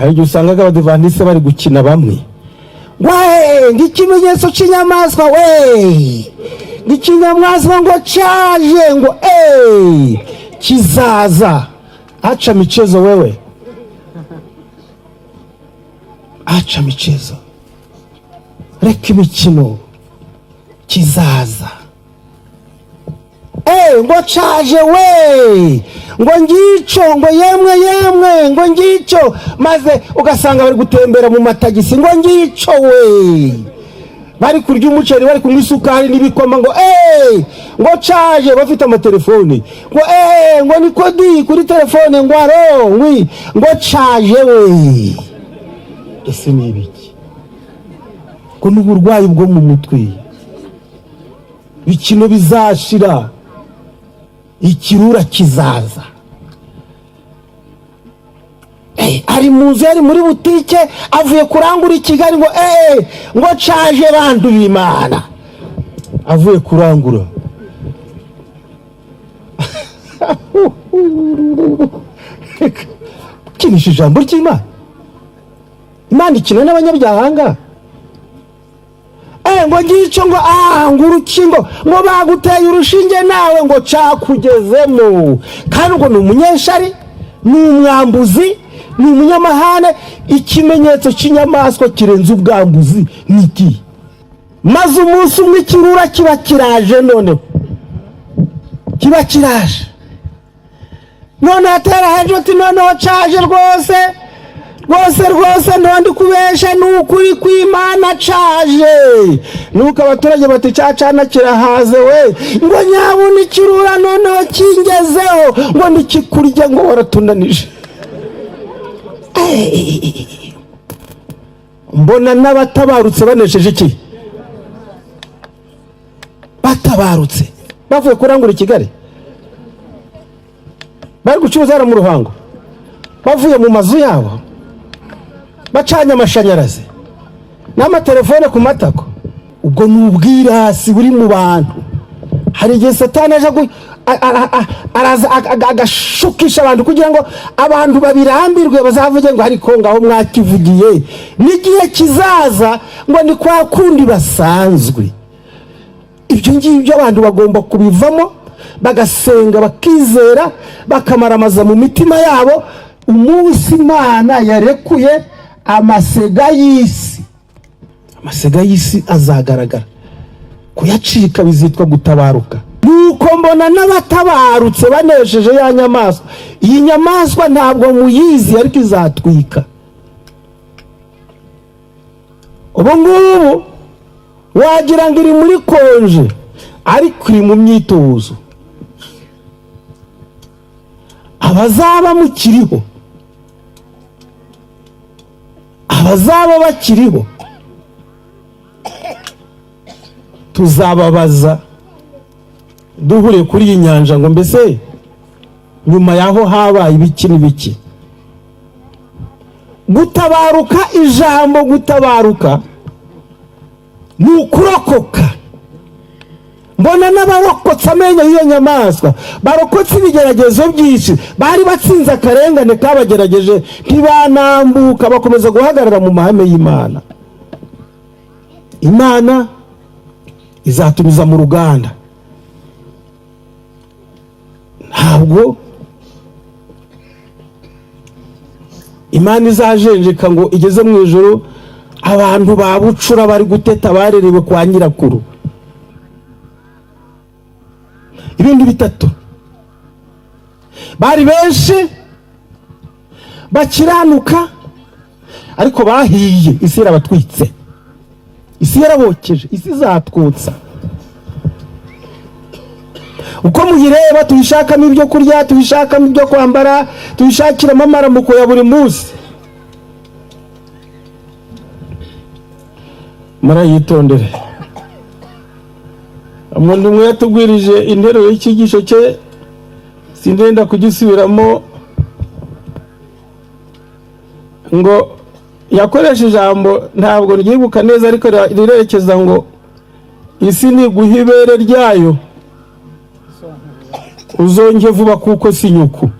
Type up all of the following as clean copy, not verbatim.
Hari igihe usangaga Abadivantisite bari gukina bamwe, we ngo ikimenyetso cy'inyamaswa, we ngo ikinyamaswa ngo cyaje, ngo eee kizaza. Acha michezo wewe, acha michezo, reka imikino, kizaza. Ngo caje we, ngo ngico, ngo yemwe yemwe, ngo ngico. Maze ugasanga bari gutembera mu matagisi, ngo ngico we, bari kurya umuceri, bari kunywa isukari n'ibikoma, ngo ngo caje, bafite amatelefoni, ngo ngo ni kodi kuri telefone, ngo aro ngwi, ngo caje we. Ese ni ibiki? Ngo ni uburwayi bwo mu mutwe. Bikino bizashira, ikirura kizaza. Ari mu nzu, yari muri butike, avuye kurangura i Kigali, ngo ngo caje bantu b'Imana, avuye kurangura. Kinisha ijambo ry'Imana, Imana ikina n'abanyabyaha ngaha. Ngo ngico, ngo ngo urukingo, ngo baguteye urushinge nawe ngo cakugezemo. Kandi ngo ni umunyeshari, ni umwambuzi, ni umunyamahane. Ikimenyetso cy'inyamaswa kirenze ubwambuzi ni iki? Maze umunsi umwe ikirura kiba kiraje, noneho kiba kiraje, none atera hejuru ati noneho caje rwose rwose rwose, ntondi kubesha, ni ukuri kw'Imana caje. Nuko abaturage bati cacana kirahaze we, ngo nyabuna ikirura noneho kingezeho, ngo nikikurya, ngo waratunanije. Mbona n'abatabarutse banesheje iki? Batabarutse bavuye kurangura i Kigali, bari gucuruza hano mu Ruhango, bavuye mu mazu yabo, bacanye amashanyarazi n'amatelefone ku matako. Ubwo ni ubwirasi buri mu bantu. Hari igihe Satani aje araza agashukisha abantu kugira ngo abantu babirambirwe, bazavuge ngo ariko ngaho mwakivugiye, n'igihe kizaza ngo ni kwa kundi basanzwe. Ibyo ngibyo abantu bagomba kubivamo, bagasenga, bakizera, bakamaramaza mu mitima yabo. Umunsi Imana yarekuye amasega y'isi, amasega y'isi azagaragara, kuyacika bizitwa gutabaruka. Nuko mbona n'abatabarutse banesheje ya nyamaswa. Iyi nyamaswa ntabwo muyizi, ariko izatwika. Ubu ngubu wagira ngo iri muri konje, ariko iri mu myitozo. Abazaba mukiriho, abazaba bakiriho, tuzababaza duhuriye kuri iyi nyanja, ngo mbese nyuma y'aho habaye ibiki n'ibiki. Gutabaruka, ijambo gutabaruka ni ukurokoka. Mbona n'abarokotse amenyo y'iyo nyamaswa, barokotse ibigeragezo byinshi, bari batsinze akarengane kabagerageje, ntibanambuka, bakomeza guhagarara mu mahame y'Imana. Imana izatunyuza mu ruganda. Ntabwo Imana izajenjeka ngo igeze mu ijoro abantu ba bucura bari guteta barerewe kwa nyirakuru. Ibindi bitatu, bari benshi bakiranuka ariko bahiye, isi yarabatwitse, isi yarabokeje, isi izatwotsa. Uko muyireba, tuyishakamo ibyo kurya, tuyishakamo ibyo kwambara, tuyishakiramo amaramuko ya buri munsi. Murayitondere. Umuntu umwe yatugwirije interuro y'icyigisho cye, sindenda kugisubiramo, ngo yakoresha ijambo ntabwo ryibuka neza, ariko rirerekeza ngo isi ntiguha ibere ryayo uzonge vuba kuko si nyuku.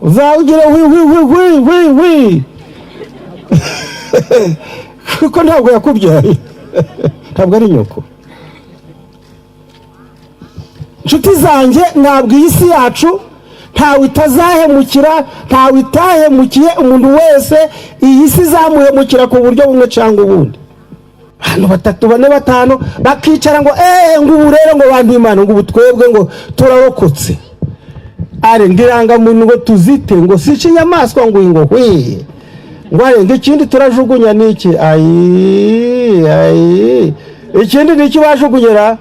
Uzawugire wi wi wi wi wi wi, kuko ntabwo yakubyaye, ntabwo ari nyoko. Inshuti zanjye, ntabwo iyi si yacu ntawe itazahemukira, ntawe itahemukiye. Umuntu wese iyi si izamuhemukira ku buryo bumwe cyangwa ubundi. Abantu batatu, bane, batanu bakicara ngo eee, ngo ubu rero, ngo bantu Imana, ngo ubu twebwe ngo turarokotse, are ngo irangamuntu ngo tuzite, ngo sice inyamaswa, ngo ngo hwi, ngo are ngo ikindi turajugunya ni iki? Ayi ayi, ikindi ni iki bajugunyira?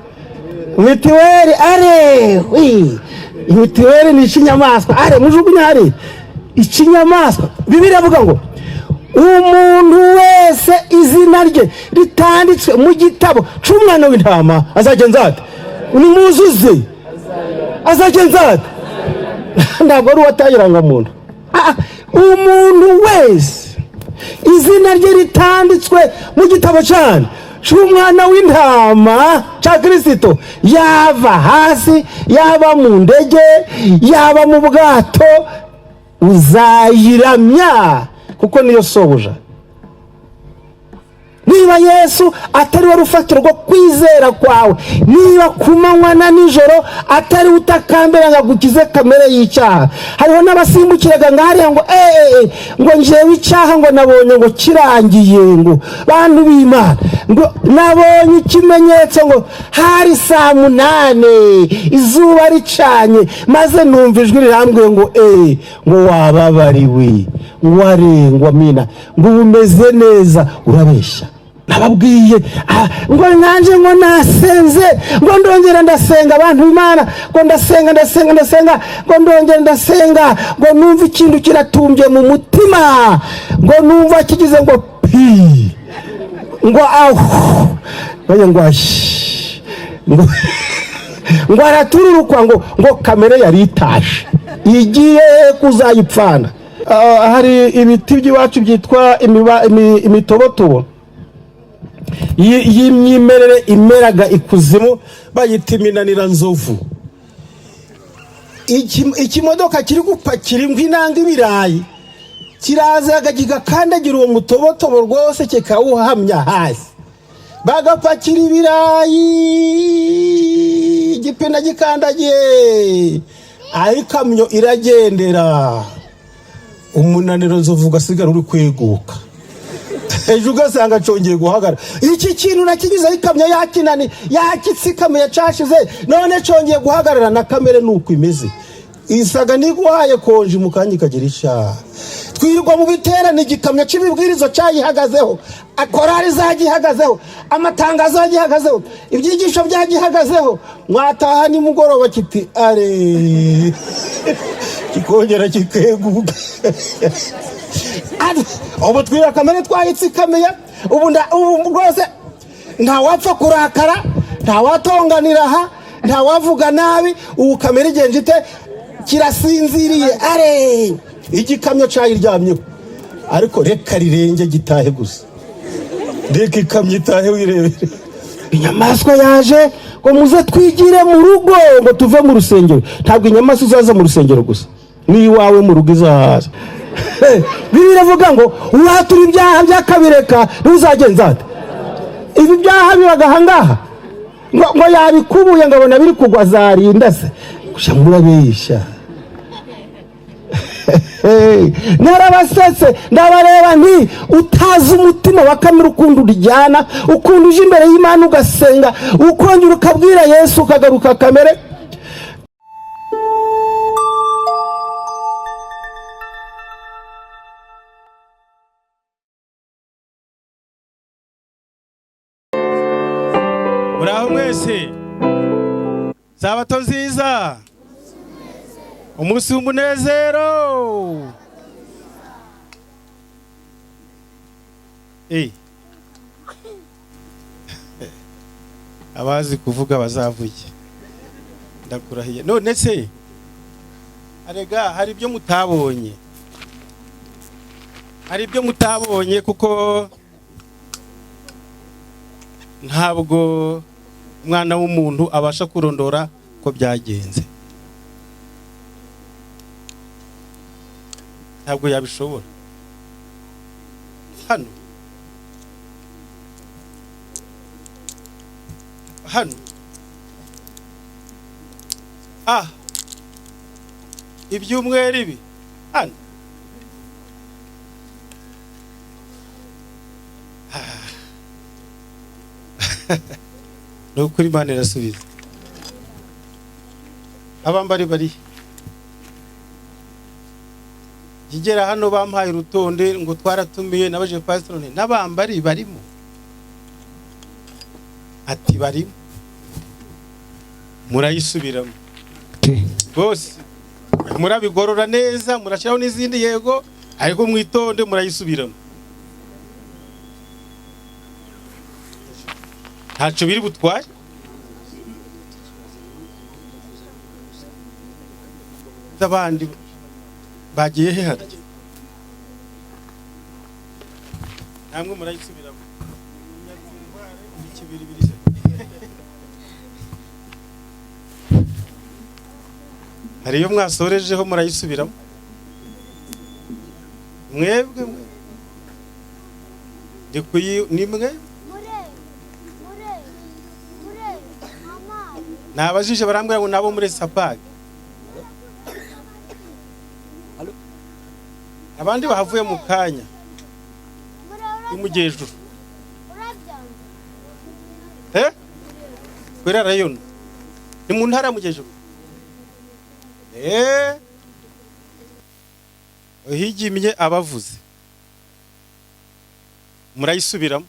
Mitiweli. Are hwi, mitiweli ni icy'inyamaswa. Are mujugunya hari icy'inyamaswa. Bibiliya avuga ngo umuntu wese izina rye ritanditswe mu gitabo cy'umwana w'intama azagenza ate? Nimuzuze, azagenza ate? Ntabwo ari uwataye irangamuntu. Umuntu wese izina rye ritanditswe mu gitabo cyane cy'umwana w'intama cya Kirisito, yava hasi, yaba mu ndege, yaba mu bwato, uzayiramya kuko niyo sobuja. Niba Yesu atari we rufatiro rwo kwizera kwawe, niba ku manywa na nijoro atari utakambira ngo agukize kamere y'icyaha. Hariho n'abasimbukiraga ngo hariya ngo eee, ngo ngewe icyaha ngo nabonye ngo kirangiye, ngo bantu b'Imana, ngo nabonye ikimenyetso, ngo hari saa 8 izuba ricanye, maze numva ijwi rirambwiye ngo eee, ngo wababariwe, ngo warengwa mina, ngo ubu umeze neza. Urabeshya. Nababwiye ngo nanjye ngo nasenze, ngo ndongera ndasenga, abantu Imana, ngo ndasenga, ndasenga, ndasenga, ngo ndongera ndasenga, ngo numva ikintu kiratumbye mu mutima, ngo numva kigize ngo pi, ngo ahu, ngo ashi, ngo aratururukwa, ngo kamere yari itashe igiye kuzayipfana. Hari ibiti by'iwacu byitwa imitobotobo y'imyimerere imeraga ikuzimu, bayita iminaniranzovu. Ikimodoka kiri gupakira inkwi nanga ibirayi kirazaga kigakandagira uwo mutobotobo rwose, kikawuhamya hasi, bagapakira ibirayi, igipina gikandagiye, aho ikamyo iragendera, umunaniro nzovu ugasigara uri kweguka. Ejo ugasanga cyongeye guhagarara. Iki kintu nakigizeho ikamyo yakinani yakitsikamiye cyashize, none cyongeye guhagarara. Na kamere ni uko imeze, isaga niguhaye konji mu kanya ikagira icyaha. Twirirwa mu biterane, igikamyo cy'ibibwirizo cyayihagazeho, korari zagihagazeho, amatangazo yagihagazeho, ibyigisho byagihagazeho. Mwataha nimugoroba kiti are, kikongera kikeguka. Ubu twira kamere twayitsikamiye. Ubu rwose ntawapfa kurakara, ntawatonganira aha, ntawavuga nabi. Ubu kamere igenje ite? Kirasinziriye. Are igikamyo cyayiryamyeho, ariko reka rirenge gitahe gusa, reka ikamyo itahe wirebere. Inyamaswa yaje ngo muze twigire mu rugo, ngo tuve mu rusengero. Ntabwo inyamaswa izaza mu rusengero gusa, n'iwawe mu rugo izahaza. Bibiliya iravuga ngo uwatura ibyaha byakabireka ntuzagenza ate? Ibi byaha bibaga ahangaha, ngo yabikubuye, ngo abona biri kugwa, azarinda se gusa. Murabeshya. Narabasetse, ndabareba nti utazi umutima wa kamere ukunda uryana, ukunda uje imbere y'Imana ugasenga, ukongera ukabwira Yesu ukagaruka kamere. Muraho mwese, sabato nziza, umunsi w'umunezero. Abazi kuvuga bazavuge, ndakurahiye. None se arega hari ibyo mutabonye, hari ibyo mutabonye, kuko ntabwo umwana w'umuntu abasha kurondora ko byagenze. Ntabwo yabishobora hano hano. Ah, ibyumweru ibi hano. Ah. Ni ukuri, Imana irasubiza. Abambari bari nkigera hano bampaye urutonde ngo twaratumiye. Nabaje pastor nti: "N'abambari barimo?" Ati: "Barimo." Murayisubiramo bose, murabigorora neza, murashyiraho n'izindi, yego, ariko mwitonde, murayisubiramo, ntacyo biri butware. Abandi bagiye he? Harya namwe murayisubiramo. Ikibiribiri se? Hari iyo mwasorejeho, murayisubiramo mwebwe mwe. Ndi kuyi ni mwe. Mure, mure, mama. Nabajije barambwira ngo nabo muri sapag, abandi bahavuye mu kanya. Mure. Y'umujyejuru. Urabyanze. Eh, kwera rayon ni mu ntara ya Mujyejuru. Uhigimye abavuze, murayisubiramo.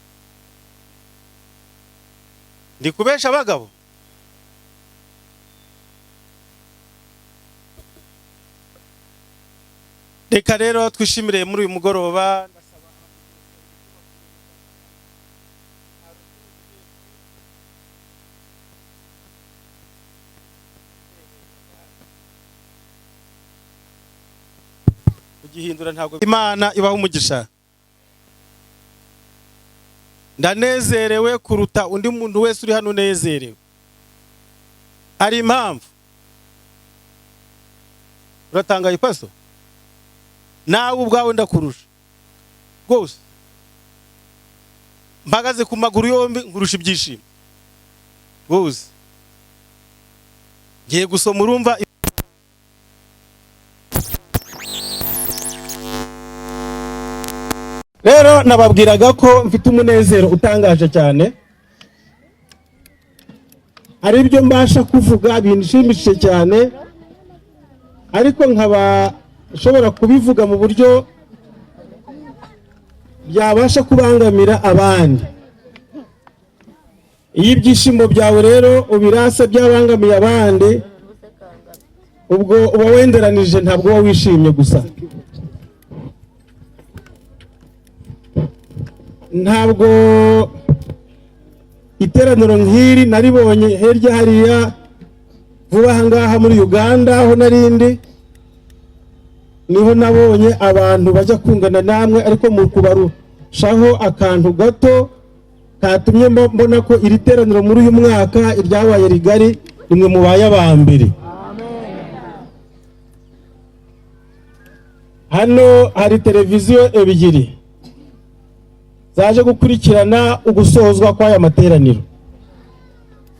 Ndi kubesha abagabo? Reka rero twishimire muri uyu mugoroba. Ndasaba kugihindura, ntabwo Imana ibaha umugisha. Ndanezerewe kuruta undi muntu wese uri hano unezerewe. Hari impamvu. Uratangaye paso, nawe ubwawe ndakurusha rwose. Mpagaze ku maguru yombi, nkurusha ibyishimo rwose. Ngiye gusoma, urumva. Rero nababwiraga ko mfite umunezero utangaje cyane. Hari ibyo mbasha kuvuga binshimishije cyane, ariko nkaba nshobora kubivuga mu buryo byabasha kubangamira abandi. Iyo ibyishimo byawe rero ubirasa byabangamiye abandi, ubwo uba wenderanije, ntabwo uba wishimye gusa. Ntabwo iteraniro nk'iri naribonye hirya hariya vuba aha ngaha muri Uganda, aho narindi niho nabonye abantu bajya kungana namwe, ariko mu kubarushaho akantu gato katumye mbona ko iri teraniro muri uyu mwaka iryabaye rigari, nimwe mubaye aba mbere. Hano hari televiziyo ebyiri zaje gukurikirana ugusozwa kw'aya materaniro.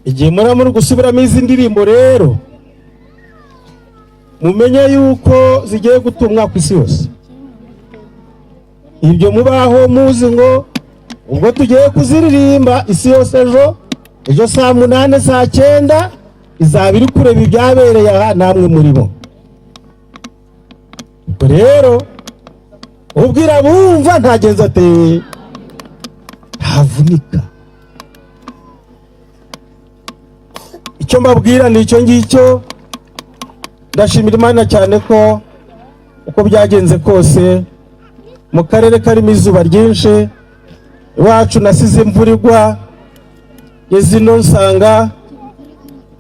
Igihe muri gusubiramo izi ndirimbo rero, mumenye yuko zigiye gutumwa ku isi yose. Ibyo mubaho muzi ngo ubwo tugiye kuziririmba, isi yose ejo ejo saa 8, saa 9 izaba iri kureba ibyabereye aha namwe muri bo. Ubwo rero ubwira bumva ntagenza ate, ntavunika. Icyo mbabwira ni icyo ngicyo. Ndashimira Imana cyane ko uko byagenze kose, mu karere karimo izuba ryinshi iwacu nasize imvura igwa, ngeze ino nsanga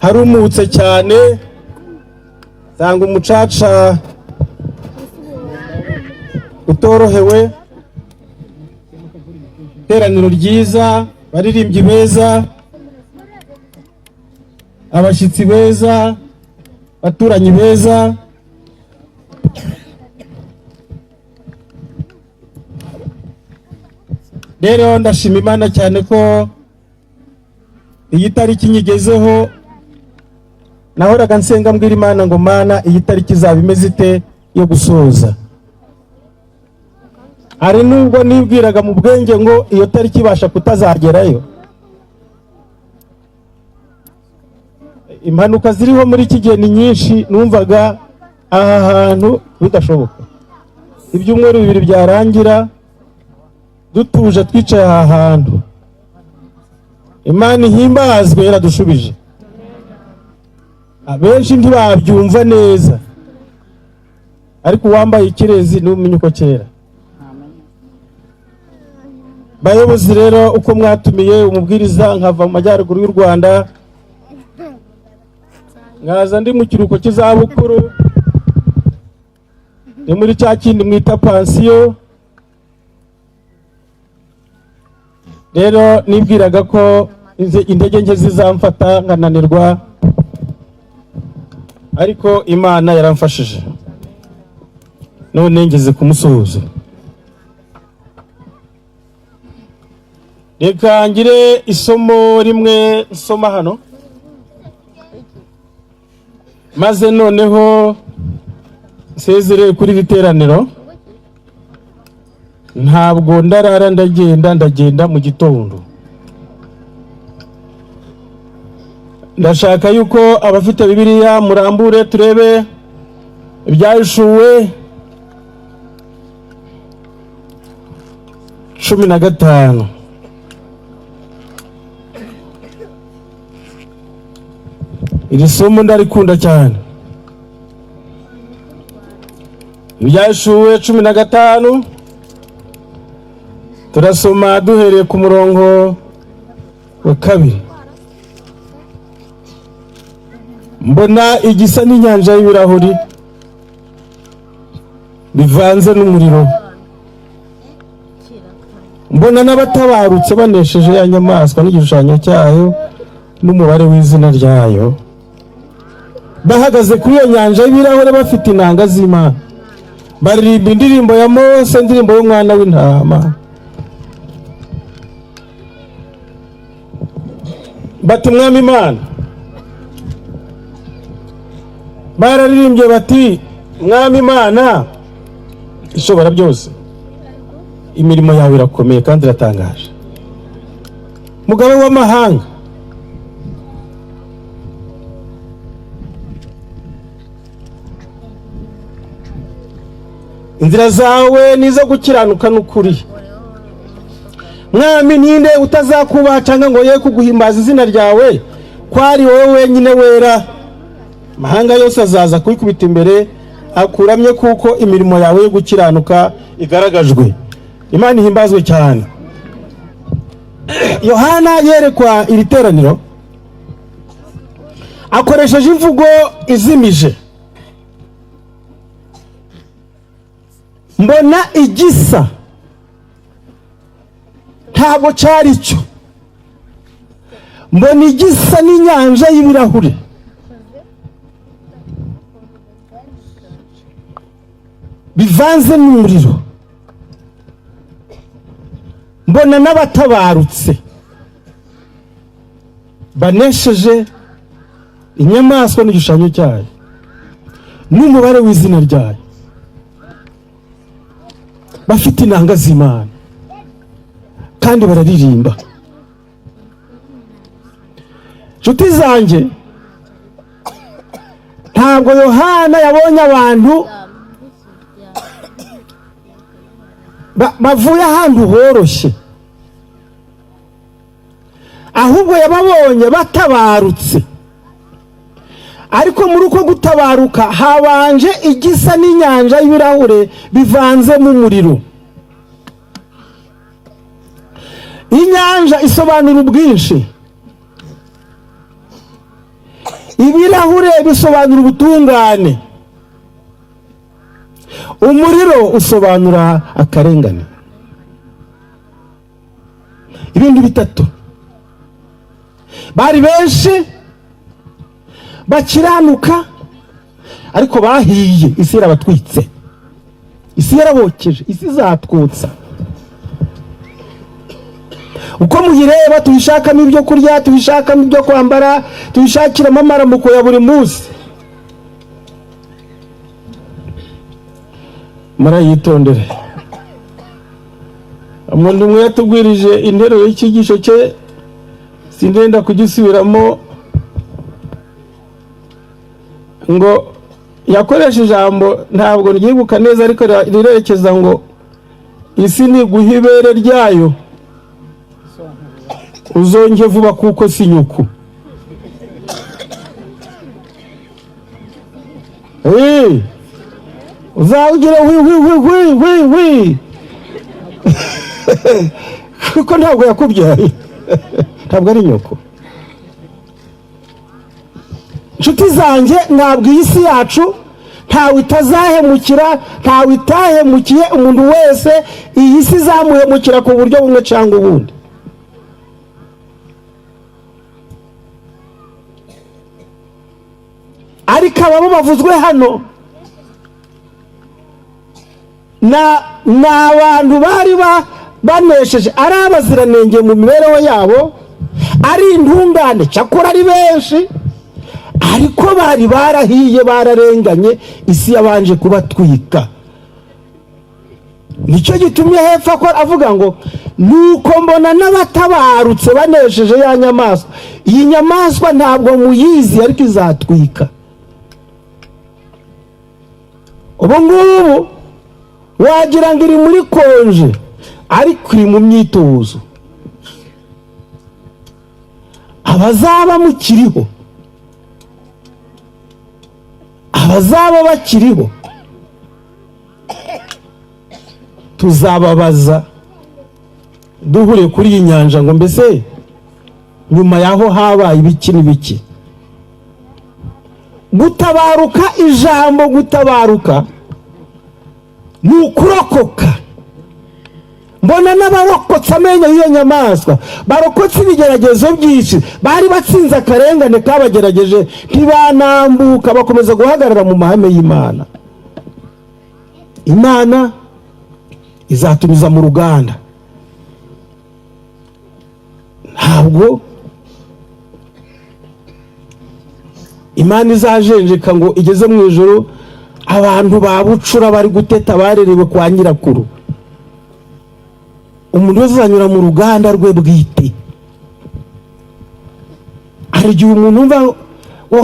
harumutse cyane, nsanga umucaca utorohewe. Iteraniro ryiza, abaririmbyi beza, abashyitsi beza, abaturanyi beza. Rero ndashima Imana cyane ko iyi tariki nyigezeho. Nahoraga nsenga mbwira Imana ngo: "Mana, iyi tariki izaba imeze ite yo gusoza?" Hari nubwo nibwiraga mu bwenge ngo iyo tariki ibasha kutazagerayo. Impanuka ziriho muri iki gihe ni nyinshi, numvaga aha hantu bidashoboka. Ibyumweru 2 byarangira dutuje twicaye aha hantu. Imana ihimbazwe, yaradushubije. Abenshi ntibabyumva neza, ariko uwambaye ikirezi niwe umenya uko kera. Bayobozi rero, uko mwatumiye umubwiriza nkava mu majyaruguru y'u Rwanda, nkaza ndi mu kiruhuko cy'izabukuru, ni muri cya kindi mwita pansiyo. Rero nibwiraga ko intege nke zizamfata nkananirwa, ariko Imana yaramfashije, none ngeze ku musozo. Reka ngire isomo rimwe nsoma hano, maze noneho nsezere kuri iri teraniro. Ntabwo ndarara, ndagenda mu gitondo. Ndashaka yuko abafite Bibiliya murambure turebe Ibyahishuwe 15. Iri somo ndarikunda cyane. Ibyahishuwe 15, turasoma duhereye ku murongo wa 2. Mbona igisa n'inyanja y'ibirahuri bivanze n'umuriro, mbona n'abatabarutse banesheje ya nyamaswa n'igishushanyo cyayo n'umubare w'izina ryayo, bahagaze kuri iyo nyanja y'ibirahure bafite inanga z'Imana, baririmba indirimbo ya Mose, indirimbo y'umwana w'intama, bati: "Mwami Imana." Bararirimbye bati: "Mwami Imana ishobora byose, imirimo yawe irakomeye kandi iratangaje, mugabe w'amahanga." Inzira zawe ni izo gukiranuka n'ukuri. Mwami, ninde utazakubaha cyangwa ngo ye kuguhimbaza izina ryawe, ko ari wowe wenyine wera? Amahanga yose azaza kwikubita imbere akuramye, kuko imirimo yawe yo gukiranuka igaragajwe. Imana ihimbazwe cyane. Yohana yerekwa iri teraniro akoresheje imvugo izimije: mbona igisa, ntabwo cyari cyo, mbona igisa n'inyanja y'ibirahure bivanze n'umuriro, mbona n'abatabarutse banesheje inyamaswa n'igishushanyo cyayo n'umubare w'izina ryayo, bafite inanga z'Imana kandi bararirimba. Nshuti zanjye, ntabwo Yohana yabonye abantu bavuye ahantu horoshye, ahubwo yababonye batabarutse. Ariko muri uko gutabaruka habanje igisa n'inyanja y'ibirahure bivanzemo umuriro. Inyanja isobanura ubwinshi, ibirahure bisobanura ubutungane, umuriro usobanura akarengane. Ibintu bitatu: bari benshi bakiranuka, ariko bahiye, isi yarabatwitse, isi yarabokeje, isi izatwotsa. Uko muyireba, tuyishakamo ibyo kurya, tuyishakamo ibyo kwambara, tuyishakiramo amaramuko ya buri munsi. Murayitondere. Umuntu umwe yatubwirije interuro y'icyigisho cye, sindenda kugisubiramo, ngo yakoresha ijambo ntabwo ryibuka neza, ariko rirerekeza ngo isi ntiguha ibere ryayo uzonge vuba kuko si nyuku. Uzawugire wi wi wi wi wi wi, kuko ntabwo yakubyaye, ntabwo ari nyoko. Inshuti zanjye, ntabwo iyi si yacu ntawe itazahemukira, ntawe itahemukiye. Umuntu wese iyi si izamuhemukira ku buryo bumwe cyangwa ubundi. Ariko ababo bavuzwe hano ni abantu bari banesheje, ari abaziranenge mu mibereho yabo, ari intungane, cyakora ari benshi, ariko bari barahiye, bararenganye, isi yabanje kubatwika. Nicyo gitumye hepfo avuga ngo nuko mbona n'abatabarutse banesheje ya nyamaswa. Iyi nyamaswa ntabwo muyizi, ariko izatwika. Ubu ngubu wagira ngo iri muri konje, ariko iri mu myitozo. Abazaba mukiriho, abazaba bakiriho, tuzababaza duhuriye kuri iyi nyanja ngo mbese nyuma yaho habaye ibiki n'ibiki. Gutabaruka, ijambo gutabaruka ni ukurokoka. Mbona n'abarokotse amenyo y'iyo nyamaswa, barokotse ibigeragezo byinshi, bari batsinze akarengane kabagerageje, ntibanambuka, bakomeza guhagarara mu mahame y'Imana. Imana izatumiza mu ruganda. Ntabwo Imana izajenjeka ngo igeze mu ijoro abantu ba bucura bari guteta barerewe kwa nyirakuru. Umuntu wese azanyura mu ruganda rwe bwite. Hari igihe umuntu umva ngo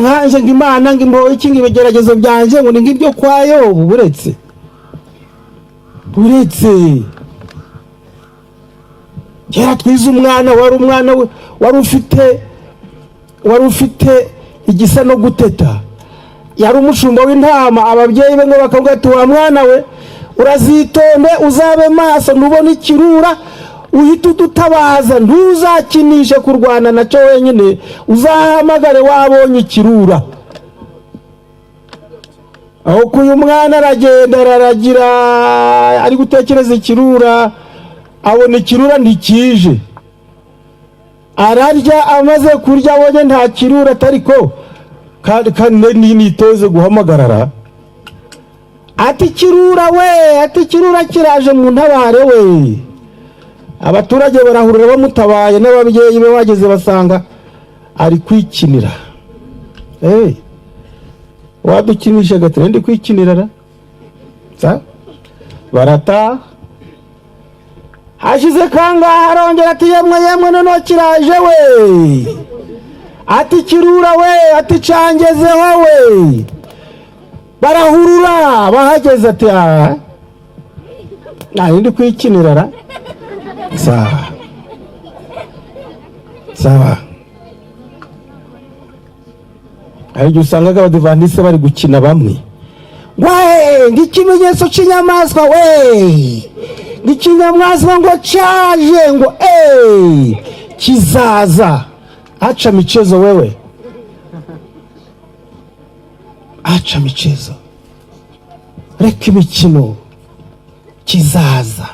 nkanjye ngo Imana ngo imbohe iki, ngo ibigeragezo byanjye ngo ni ngibyo kwa Yobu. Buretse buretse kera twize umwana wari umwana we wari ufite igisa no guteta, yari umushumba w'intama. Ababyeyi be ngo bakavuga ati wa mwana we urazitonde, uzabe maso, ntubone ikirura uhite udutabaza, ntuzakinishe kurwana nacyo wenyine, uzahamagare wabonye ikirura. Aho kuyu mwana aragenda araragira, ari gutekereza ikirura, abona ikirura ntikije, ararya. Amaze kurya abonye nta kirura, atariko kandi nitoze guhamagarara, ati kirura we, ati kirura kiraje mu ntabare we. Abaturage barahurura bamutabaye, n'ababyeyi be bageze basanga ari kwikinira. Wadukinisha gati ndi kwikinira ra barata. Hashize kangaha arongera ati yemwe yemwe noneho kiraje we, ati kirura we, ati cangezeho we. Barahurura bahageze ati nta kwikinira ra. Sawa sawa. Hari igihe usangaga abadivantisite bari gukina bamwe, we ng'ikimenyetso cy'inyamaswa, we ng'ikinyamaswa ngo cyaje, ngo kizaza. Acha michezo wewe, acha michezo, reka imikino, kizaza.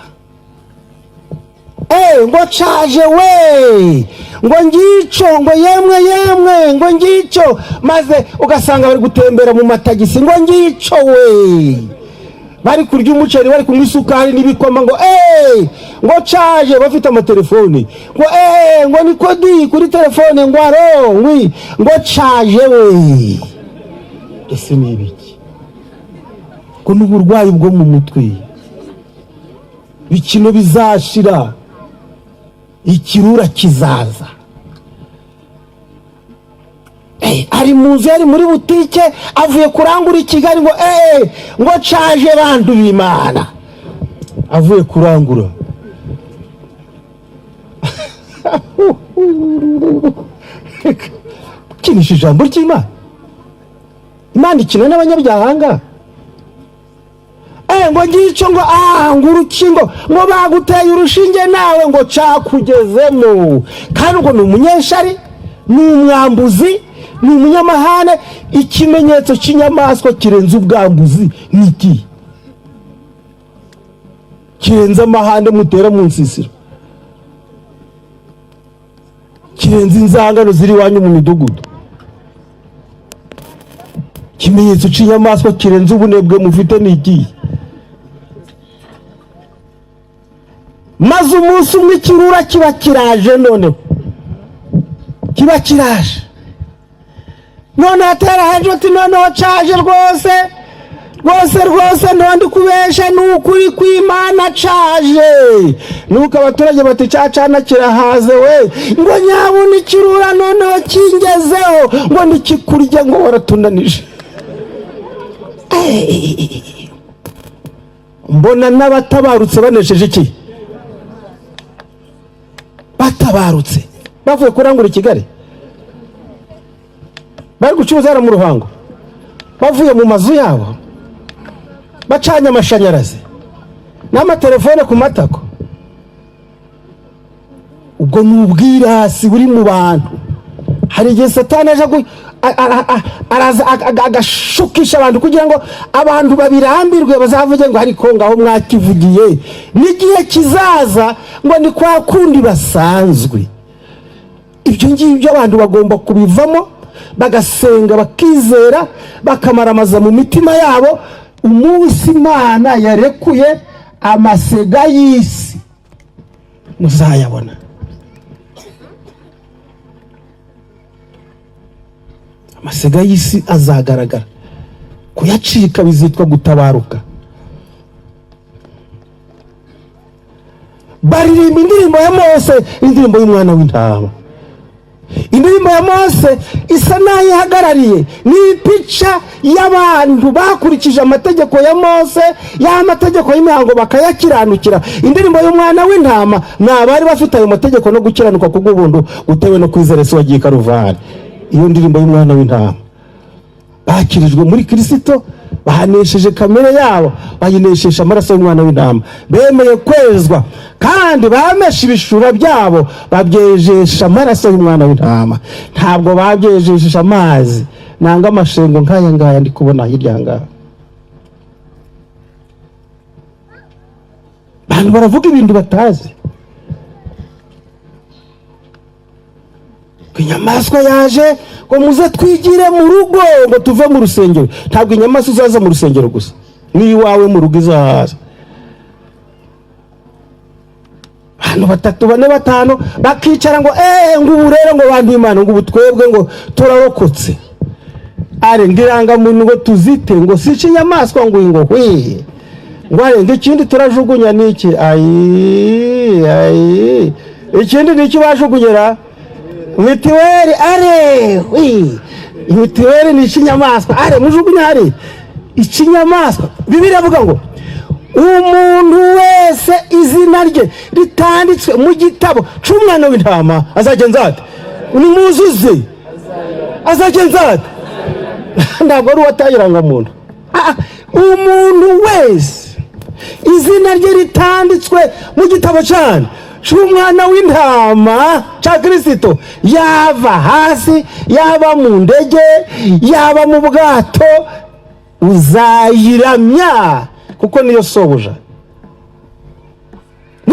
Ngo caje we, ngo ngico, ngo yemwe yemwe, ngo ngico. Maze ugasanga bari gutembera mu matagisi ngo ngico we, Bari kurya umuceri, bari kunywa isukari n'ibikoma, ngo eee, ngo caje, bafite amatelefoni, ngo eee, ngo ni kodi kuri telefone, ngo aro ngwi, ngo caje we. Ese ni ibiki? Ngo ni uburwayi bwo mu mutwe. Bikino bizashira, ikirura kizaza. Ari mu nzu, yari muri butike, avuye kurangura i Kigali, ngo eee, ngo caje bantu b'Imana, avuye kurangura. Kinisha ijambo ry'Imana. Imana ikina n'abanyabyaha ngaha. Ngo ngico, ngo ngo urukingo, ngo baguteye urushinge nawe ngo cakugezemo. Kandi ngo ni umunyeshari, ni umwambuzi, ni umunyamahane. Ikimenyetso cy'inyamaswa kirenze ubwambuzi ni iki? Kirenze amahane mutera mu nsisiro, kirenze inzangano ziri iwanyu mu midugudu. Ikimenyetso cy'inyamaswa kirenze ubunebwe mufite ni iki? Maze umunsi umwe ikirura kiba kiraje, noneho kiba kiraje, noneho atera hejuru ati noneho caje rwose rwose rwose, ntondi kubesha, ni ukuri kw'Imana caje. Nuko abaturage bati cacana kirahaze we, ngo nyabuna ikirura noneho kingezeho, ngo nikikurya, ngo waratunanije. Mbona n'abatabarutse banesheje iki? Batabarutse bavuye kurangura i Kigali, bari gucuruza hano mu Ruhango, bavuye mu mazu yabo, bacanye amashanyarazi n'amatelefone ku matako. Ubwo ni ubwirasi buri mu bantu. Hari igihe Satani aje araza agashukisha abantu kugira ngo abantu babirambirwe, bazavuge ngo ariko ngaho mwakivugiye, n'igihe kizaza ngo ni kwa kundi basanzwe. Ibyo ngibyo abantu bagomba kubivamo, bagasenga, bakizera, bakamaramaza mu mitima yabo. Umunsi Imana yarekuye amasega y'isi muzayabona. Amasega y'isi azagaragara, kuyacika bizitwa gutabaruka. Baririmba indirimbo ya Mose, indirimbo y'umwana w'intama. Indirimbo ya Mose isa n'aho ihagarariye, ni ipica y'abantu bakurikije amategeko ya Mose, y'amategeko y'imihango, bakayakiranukira. Indirimbo y'umwana w'intama ni abari bafite ayo mategeko no gukiranuka kubw'ubuntu gutewe no kwizera Yesu wagiye i Karuvari. Iyo ndirimbo y'umwana w'intama, bakirijwe muri Kirisito, bahanesheje kamere yabo, bayinesheje amaraso y'umwana w'intama, bemeye kwezwa, kandi bameshe ibishura byabo, babyejesha amaraso y'umwana w'intama. Ntabwo babyejesheje amazi nanga amashengo nk'aya ngaya ndi kubona hirya ngaha. Abantu baravuga ibintu batazi. Inyamaswa yaje, ngo muze twigire mu rugo, ngo tuve mu rusengero. Ntabwo inyamaswa izaza mu rusengero gusa, n'iwawe mu rugo izaza. Abantu batatu, bane, batanu bakicara ngo ngo ubu rero, ngo bantu Imana, ngo ubu twebwe ngo turarokotse, are ngirangamuntu ngo tuzite ngo sice inyamaswa, ngo ngo hwi, ngo are ngo ikindi turajugunya niki? Ayi ayi, ikindi niki bajugunyera? Mitiweli. Are hwi, mitiweli ni icy'inyamaswa, are mujugunya ari icy'inyamaswa. Bibiliya avuga ngo umuntu wese izina rye ritanditswe mu gitabo cy'umwana w'intama azagenza ate? Nimuzuze, azagenza ate? Ntabwo ari uwataye irangamuntu. Umuntu wese izina rye ritanditswe mu gitabo cyane cy'umwana w'intama cya Kirisito, yava hasi, yaba mu ndege, yaba mu bwato, uzayiramya, kuko niyo sobuja.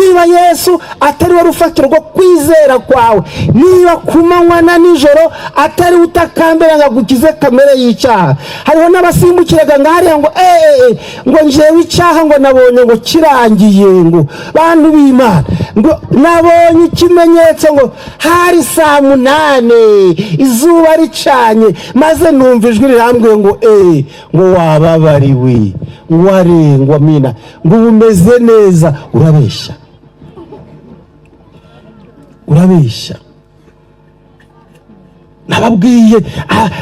Niba Yesu atari we rufatiro rwo kwizera kwawe, niba ku manywa na nijoro atari we utakambira ngo agukize kamere y'icyaha. Hariho n'abasimbukiraga ngo hariya ngo eee, ngo njyewe icyaha ngo nabonye ngo kirangiye, ngo bantu b'Imana, ngo nabonye ikimenyetso, ngo hari saa 8 izuba ricanye, maze numva ijwi rirambwiye ngo eee, ngo wababariwe, ngo warengwa, mina, ngo ubu umeze neza. Urabeshya, urabeshya. Nababwiye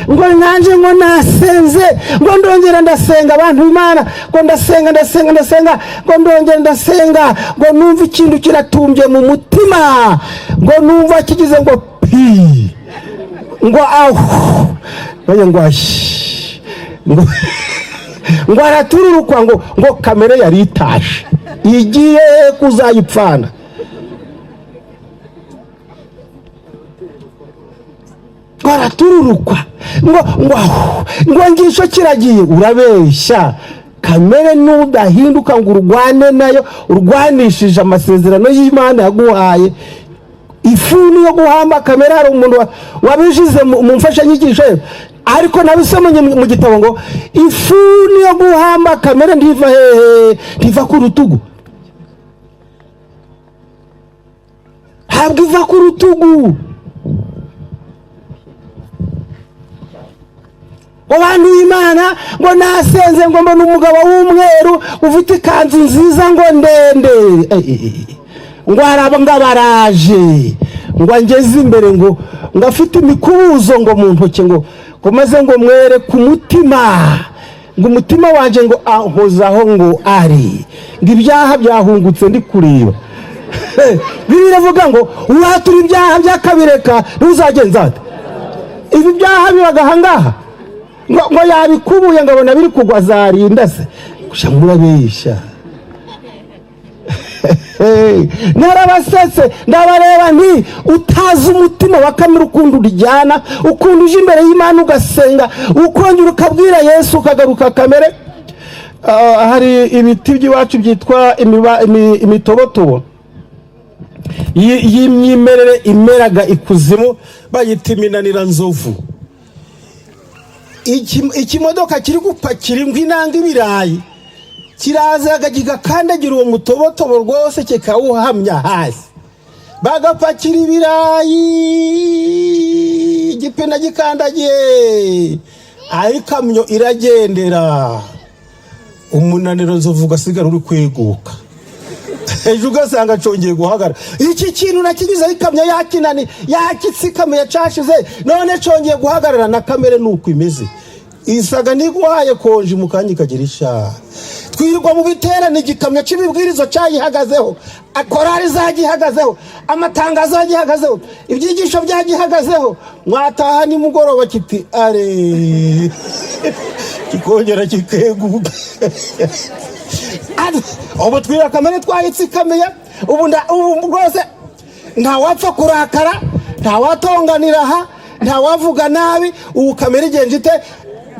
ngo nanjye ngo nasenze, ngo ndongera ndasenga, abantu b'Imana, ngo ndasenga, ndasenga, ndasenga, ngo ndongera ndasenga, ngo numva ikintu kiratumbye mu mutima, ngo numva kigize ngo pi, ngo ahu, ngo ashi, ngo aratururukwa, ngo kamere yari itashe igiye kuzayipfana. Ngo aratururukwa, ngo ahu, ngo ngisho kiragiye. Urabeshya. Kamere nudahinduka ngo urwane nayo, urwanishije amasezerano y'Imana yaguhaye, ifuni yo guhamba kamere. Hari umuntu wabishize mu mfashanyigisho ye, ariko nabisomye mu gitabo, ngo ifuni yo guhamba kamere ntiva hehe? Ntiva ku rutugu, ntabwo iva ku rutugu. Abantu b'Imana, ngo nasenze, ngo mbona umugabo w'umweru ufite ikanzu nziza ngo ndende, ngo araba ngo abaraje, ngo angeze imbere, ngo afite imikubuzo ngo mu ntoki, ngo maze ngo mwereke umutima, ngo umutima wanjye ngo ahozaho ngo ari, ngo ibyaha byahungutse ndi kureba. Bibiliya iravuga ngo uwatura ibyaha byakabireka ntuzagenza ate? Ibi byaha bibaga aha ngaha, ngo yabikubuye ngo abona biri kugwa zarinda se. Gusa murabeshya. Narabasetse, ndabareba nti utazi umutima wa kamere ukunda uryana, ukunda uje imbere y'Imana ugasenga, ukongera ukabwira Yesu ukagaruka kamere. Hari ibiti by'iwacu byitwa imitobotobo y'imyimerere imeraga ikuzimu, bayita iminaniranzovu. Ikimodoka kiri gupakira inkwi nanga ibirayi kirazaga kigakandagira uwo mutobotobo rwose kikawuhamya hasi, bagapakira ibirayi, igipine gikandagiye, aho ikamyo iragendera, umunaniro nzovu ugasigara uri kweguka, ejo ugasanga acongeye guhagarara. Iki kintu nakigizeho ikamyo yakinani yakitsikamiye cashize, none congeye guhagarara. Na kamere nuko imeze, isaga niguhaye konji mu kanya ikagira ishaha. Twirirwa mu biterane, igikamyo cy'ibibwirizo cyayihagazeho, korari zagihagazeho, amatangazo yagihagazeho, ibyigisho byagihagazeho, mwataha nimugoroba kiti are, kikongera kikeguka. Ubu twira kamere twayitsikamiye, ubu rwose ntawapfa kurakara, ntawatonganira aha, ntawavuga nabi. Ubu kamere igenje ite?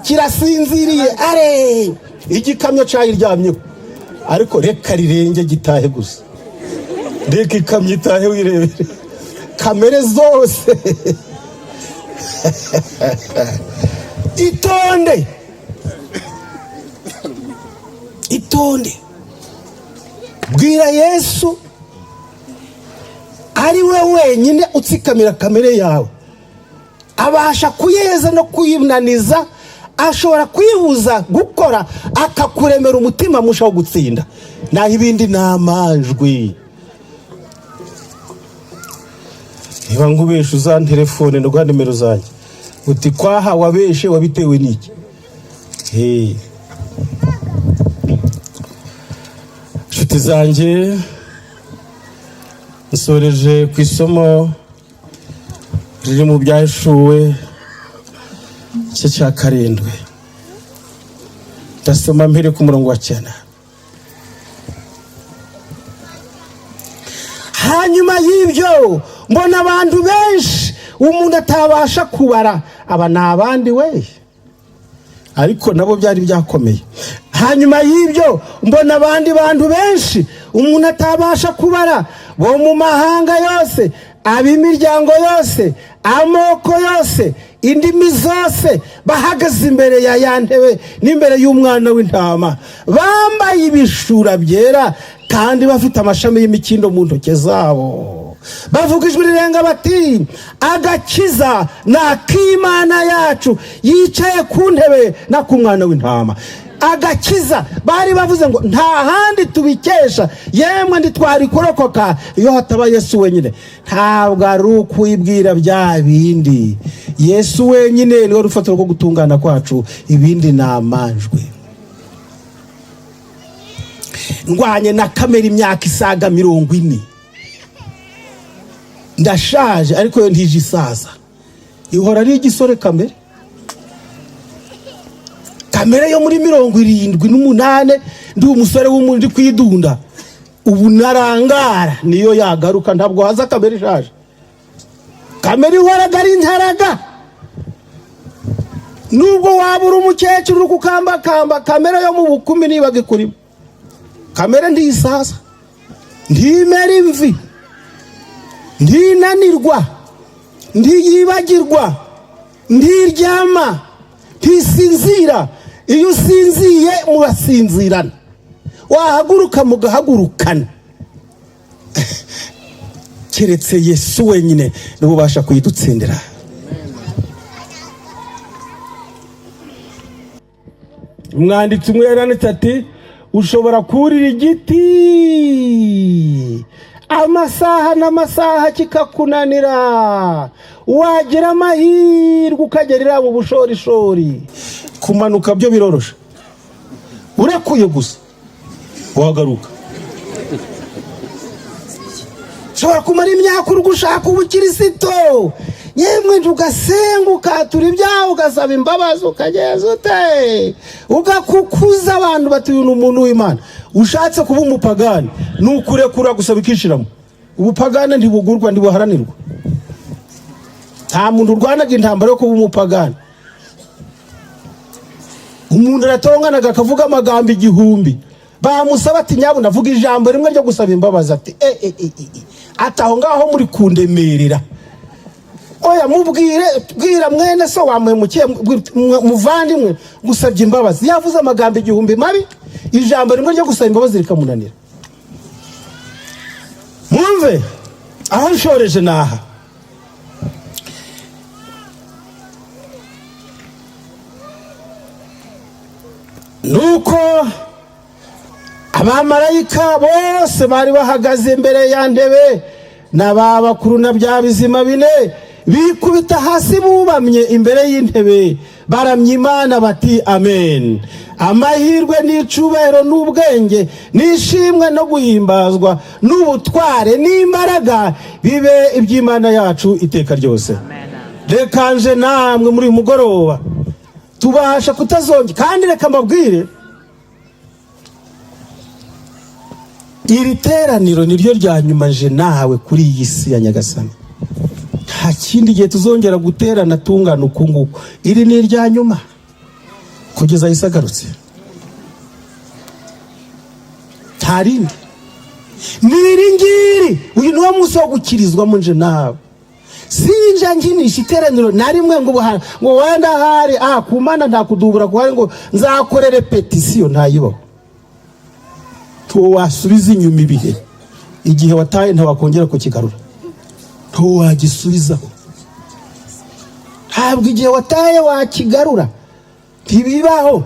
Kirasinziriye, are igikamyo cyayiryamyeho. Ariko reka rirenge gitahe gusa, reka ikamyo itahe wirebere kamere zose. Itonde, itonde, bwira Yesu ari we wenyine utsikamira kamere yawe, abasha kuyeza no kuyinaniza, ashobora kwibuza gukora akakuremera umutima musha wo gutsinda. Naho ibindi ni amanjwi. Niba ngubesha uzantelefone ndaguha nimero zanjye, uti kwaha wabeshe wabitewe n'iki? Inshuti zanjye, nsoreje ku isomo riri mu byahishuwe igice cya 7, ndasoma mpere ku murongo wa 9. Hanyuma y'ibyo mbona abantu benshi umuntu atabasha kubara, aba ni abandi we, ariko nabo byari byakomeye. Hanyuma y'ibyo mbona abandi bantu benshi Umuntu atabasha kubara, bo mu mahanga yose, ab'imiryango yose, amoko yose, indimi zose, bahagaze imbere ya ya ntebe n'imbere y'Umwana w'Intama, bambaye ibishura byera kandi bafite amashami y'imikindo mu ntoki zabo, bavuga ijwi rirenga bati: "Agakiza ni ak'Imana yacu yicaye ku ntebe n'ak'Umwana w'Intama." Agakiza bari bavuze ngo nta handi tubikesha, yemwe ntitwari kurokoka iyo hataba Yesu wenyine. Ntabwo ari ukwibwira bya bindi. Yesu wenyine niwe rufatiro rwo gutungana kwacu, ibindi ni amanjwe. Ndwanye na kamera imyaka isaga 40, ndashaje, ariko yo ntije isaza, ihora ari igisore. Kamere yo muri 78 ndi umusore w'umuntu ndi kwidunda, ubu narangara niyo yagaruka. Ntabwo haza kamere ishaje, kamere ihoraga ari intaraga. Nubwo waba uri umukecuru uri kukambakamba, kamere yo mu bukumi nibaga ikurimo. Kamere ntisaza, ntimera imvi, ntinanirwa, ntiyibagirwa, ntiryama, ntisinzira. Iyo usinziye murasinzirana, wahaguruka mugahagurukana. Keretse Yesu wenyine niwe ubasha kuyidutsindira. Umwanditsi umwe yaranditse ati: "Ushobora kurira igiti amasaha n'amasaha kikakunanira, wagira amahirwe ukagerera mu bushorishori." Kumanuka byo biroroshe, urekuye gusa wagaruka. Ushobora kumara imyaka uri gushaka ubukirisito, yemwe ugasenga, ukatura ibyaha, ugasaba imbabazi, ukageza ute, ugakukuza abantu bati: "Uyu ni umuntu w'Imana." Ushatse kuba umupagani, ni ukurekura gusa bikishiramo. Ubupagani ntibugurwa, ntibuharanirwa. Nta muntu urwanaga intambara yo kuba umupagani. Umuntu aratonganaga akavuga amagambo 1000, bamusaba ati: "Nyabuna avuga ijambo rimwe ryo gusaba imbabazi." Ati: "E, e, e, e, e." Ati: "Aho ngaho muri kundemerera, oya." Mubwire, bwira mwene so wamuhemukiye: "Muvandimwe, gusabye imbabazi." Yavuze amagambo 1000 mabi, ijambo rimwe ryo gusaba imbabazi rikamunanira. Mwumve aho nshoreje naha. Nuko abamarayika bose bari bahagaze imbere ya ntebe na ba bakuru na bya bizima bine, bikubita hasi bubamye imbere y'intebe, baramya Imana bati: "Amen! Amahirwe n'icubahiro n'ubwenge n'ishimwe no guhimbazwa n'ubutware n'imbaraga bibe iby'Imana yacu iteka ryose." Reka nje namwe muri uyu mugoroba tubasha kutazongera. Kandi reka mbabwire, iri teraniro niryo rya nyuma nje nawe kuri iyi si ya Nyagasani. Nta kindi gihe tuzongera guterana tungana uku nguku. Iri ni irya nyuma kugeza Yesu agarutse, nta rindi, ni iri ngiri. Uyu ni wo munsi wo gukirizwamo nje nawe. Sinja nkinisha iteraniro na rimwe ngo ngo wenda hari ku Mana nta kudubura kuhari, ngo nzakorere pétition, ntayibaho. Wasubiza inyuma ibihe, igihe wataye ntiwakongera kukigarura, ntiwagisubizaho. Ntabwo igihe wataye wakigarura, ntibibaho.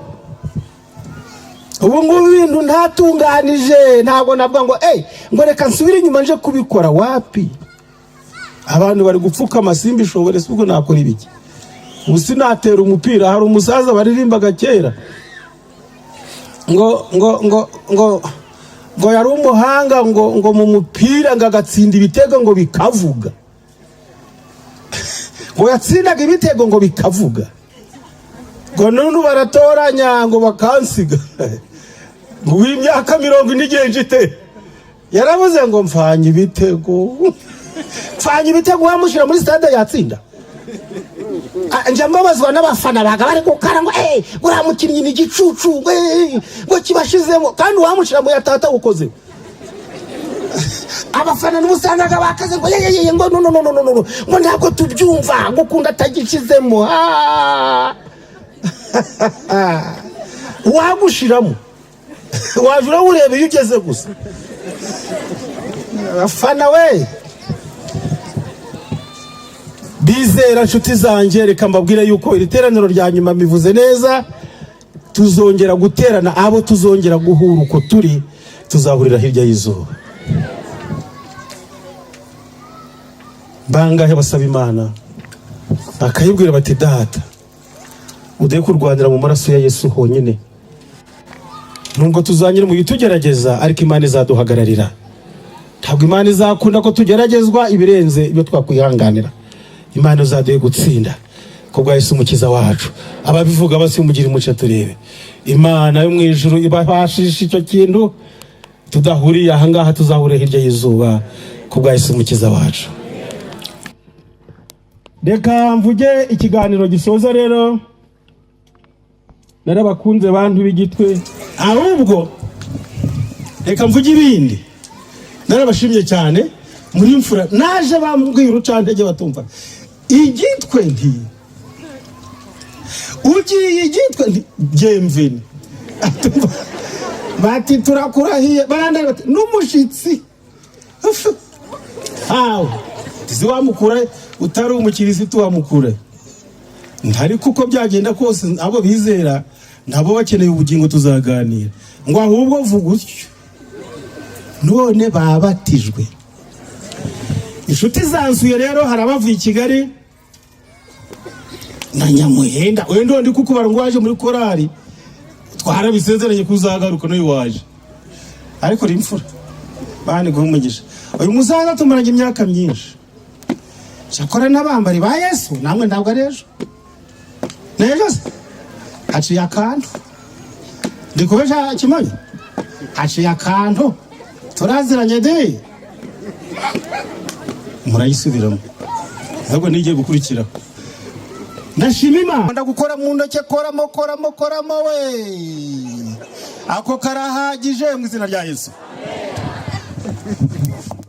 Ubu ngubu ibintu ntatunganije, ntabwo navuga ngo eyi, ngo reka nsubire inyuma nje kubikora. Wapi, abantu bari gupfuka amasimbi ishobore, si ubwo nakora ibiki? Ubu sinatera umupira. Hari umusaza baririmbaga kera ngo yari umuhanga ngo mu mupira, ngo agatsinda ibitego ngo bikavuga, ngo yatsindaga ibitego ngo bikavuga, ngo none baratoranya ngo bakansiga, ngo w'imyaka 40 igenje ite? Yaravuze ngo mfanye ibitego, mfanye ibitego. Wamushyira muri stade yatsinda? Njya mbabazwa n'abafana baga bari gukara ngo uriya mukinnyi ni igicucu, ngo ngo kibashizemo, kandi uwamushyira mu yatata ukoze. Abafana nibo usangaga bakaze ngo yeyeye, ngo no, no, no, no, no, no, ngo ntabwo tubyumva, ngo ukunda atagishyizemo. Ah! Wagushiramo waje urawureba iyo ugeze gusa. Abafana we bizera, nshuti zanjye, reka mbabwire yuko iri teraniro rya nyuma mivuze neza, tuzongera guterana. Abo tuzongera guhura uko turi, tuzahurira hirya y'izuba. Bangahe basaba Imana bakayibwira bati: "Data, uduhe kurwanira mu maraso ya Yesu honyine, nubwo tuzanyura mu bitugerageza, ariko Imana izaduhagararira." Ntabwo Imana izakunda ko tugeragezwa ibirenze ibyo twakwihanganira. Imana izaduhe gutsinda ko bwa Yesu Umukiza wacu. Ababivuga basimugira umuco, turebe Imana yo mu ijuru ibabashisha icyo kintu. Tudahuriye ahangaha, tuzahurira hirya y'izuba ku bwa Yesu Umukiza wacu. Reka mvuge ikiganiro gisoza rero. Narabakunze, bantu b'Igitwe. Ahubwo reka mvuge ibindi. Narabashimye cyane, muri mfura. Naje bambwira urucantege, batumva Igitwe, nti ugiye Igitwe, nti byemveni. Bati turakurahiye, barandari bati n'umushitsi hawe tizi wamukura, utari umukirisitu wamukura. Ntari kuko byagenda kose, abo bizera nabo bakeneye ubugingo, tuzaganira. Ngo ahubwo vuga utyo. None babatijwe, inshuti zansuye rero, hari abavuye i Kigali na Nyamuhenda. Wenda ndi kukubara ngo waje muri korari, twarabisezeranye kuzagaruka, n'uyu waje. Ariko uri imfura, bani guha umugisha. Uyu musaza tumaranye imyaka myinshi, cyakora n'abambari ba Yesu namwe, ntabwo ari ejo n'ejo se, haciye akantu. Ndi kubesha Kimonyo? Haciye akantu, turaziranye de. Murayisubiramo, ahubwo nigiye gukurikiraho. Ndashima Imana. Ndagukora mu ntoki, koramo, koramo, koramo we, ako karahagije mu izina rya Yesu.